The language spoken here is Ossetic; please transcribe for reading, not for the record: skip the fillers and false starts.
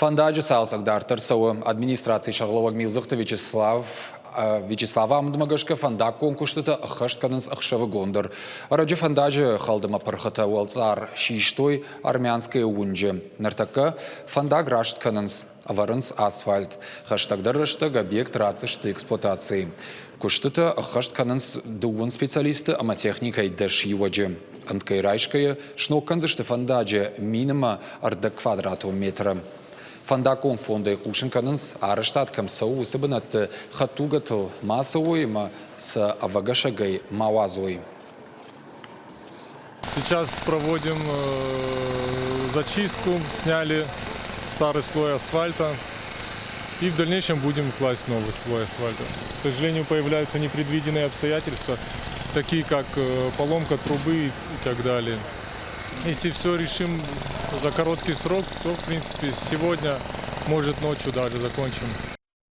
Фӕндаджы цалцӕг дарддӕр цӕуы. Администрацийы сӕргълӕууӕг Милдзыхты Вячеслав Вячеславы амындмӕ гӕсгӕ фӕндаггон куыстытӕ ӕххӕст кӕнынц ӕхсӕвыгон дӕр. Ӕрӕджы фӕндаджы хӕлд ӕмӕ пырхытӕ уӕлцъар систой Армянскӕйы уынджы. Ныртӕккӕ фӕндаг раст кӕнынц, ӕвӕрынц асфальт. Хӕстӕгдӕр рӕстӕг объект ратдзысты эксплуатацийы. Куыстытӕ ӕххӕст кӕнынц дыууын специалисты ӕмӕ техникӕйы 10 иуӕджы. Ӕмткӕй райсгӕйӕ сног кӕндзысты фӕндаджы минымӕ ӕрдӕг квадратон метры. Фӕндаггон фондӕй хъусын кӕнынц, арӕзтад кӕм цӕуы, уыцы бынӕтты хӕдтулгӕтыл ма цӕуой ӕмӕ сӕ ӕвӕгӕсӕгӕй ма уадзой. Сейчас проводим зачистку, сняли старый слой асфальта и в дальнейшем будем класть новый слой асфальта. К сожалению, появляются непредвиденные обстоятельства, такие как поломка трубы и так далее. Если все решим за короткий срок, то, в принципе, сегодня, может, ночью даже закончим.